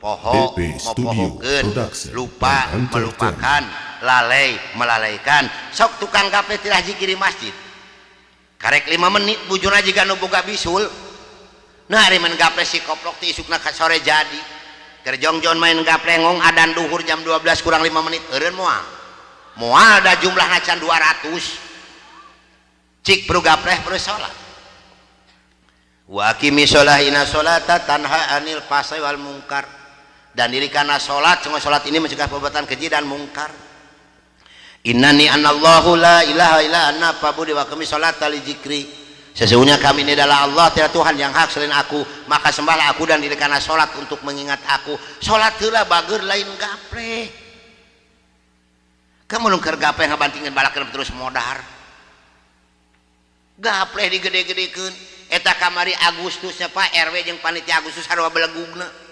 Poho DP Studio mopohokeun, Production lupa and melupakan, lalai melalaikan. Sok tukang gaple tirah zikir di masjid karek 5 menit bujurna jiga nu boga bisul. Nah, ari main gaple si koplok ti isukna ka sore jadi. Keur jongjon main gaple ngong adan duhur jam 12 kurang 5 menit eureun moal. Moal da jumlahna can 200. Cik perlu gaple perlu salat. Wa aqimi sholah inna sholata tanha anil fahsai wal mungkar. Dan dirikanlah salat, sungguh salat ini mencegah perbuatan keji dan mungkar. Innani anallahu la ilaha illa ana fa'budi wa aqimi sholata li dzikri. Sesungguhnya kami ini adalah Allah, tiada Tuhan yang hak selain aku, maka sembahlah aku dan dirikanlah salat untuk mengingat aku. Salat heula bager lain gaple. Kamu nu keur gaple ngabantingkeun balakeun terus modar. Gaple digede-gedekeun. Eta kamari Agustusnya Pak RW jeung panitia Agustus sarua belegugna.